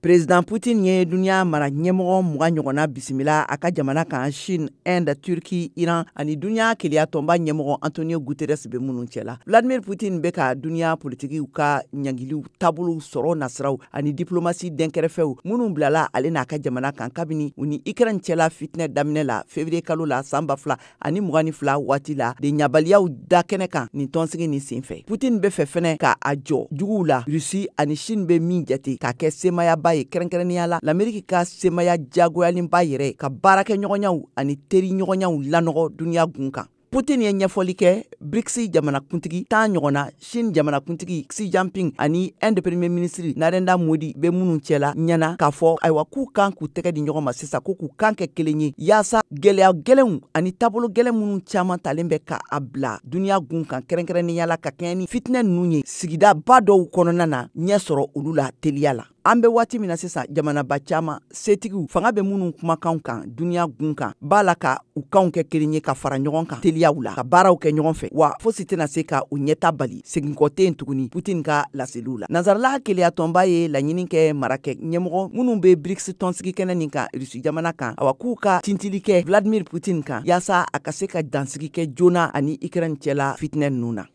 Président Poutine ye duniya mara ɲɛmɔgɔ 20 ɲɔgɔnna bisimila a ka jamana kan, Chine, Inde, Turquie, Iran ani duniya kelenya tɔnba ɲɛmɔgɔ Antonio Guterres bɛ minnu cɛla. Vladimir Poutine bɛ ka duniya politikiw ka ɲangiliw taabolow, sɔrɔ nasiraw ani diplomasi dɛnkɛrɛfɛw minnu bilala ale n'a ka jamana kan kabini u ni Ukraine cɛla fitinɛ daminɛ la février kalo la san 2022 waati la de ɲabaliyaw da kɛnɛ kan nin tɔnsigi nin senfɛ. Poutine bɛ fɛ fɛnɛ ka a jɔ juguw la, Russie ani Chine bɛ min jate k'a kɛ semayaba ye, kɛrɛnkɛrɛnnenya la Lamɛriki ka semaya diyagoyalenba yɛrɛ, ka baarakɛɲɔgɔnyaw ani teriɲɔgɔnyaw lanɔgɔ duniya gun kan. Putin ye ɲɛfɔli kɛ BRICS jamanakuntigi 10 ɲɔgɔnna, Chine jamanakuntigi Xi Jinping ani Inde premier ministre Narendra Modi bɛ minnu cɛla ɲɛna, k'a fɔ ayiwa k'u kan k'u tɛgɛ di ɲɔgɔn ma sisan, ko k'u kan kɛ kelen ye, yaasa gɛlɛya gɛlɛnw ani taabolo gɛlɛn minnu caman talen bɛ ka a bila duniya gun kan, kɛrɛnkɛrɛnnenya la ka kɛɲɛ ni fitinɛ ninnu ye sigidaba dɔw kɔnɔna na, ɲɛ sɔrɔ olu la teliya la. An bɛ waati min na sisan, jamanaba caman setigiw fanga bɛ minnu kumakanw kan duniya gun kan b'a la ka u kanw kɛ kelen ye, ka fara ɲɔgɔn kan teliyaw la, ka baaraw kɛ ɲɔgɔn fɛ, wa fosi tɛna se ka u ɲɛta bali, seginkɔ tɛ yen tuguni Putin ka laseliw la. Nansarala kelenya tɔnba ye laɲini kɛ marakɛ ɲɛmɔgɔ minnu bɛ BRICS tɔnsigi kɛnɛ nin kan Rusi jamana kan, awa k'u ka tintili kɛ Vladimir Putin kan, yaasa a ka se ka dansigi kɛ joona ani Ukraine cɛla fitinɛ ninnu na.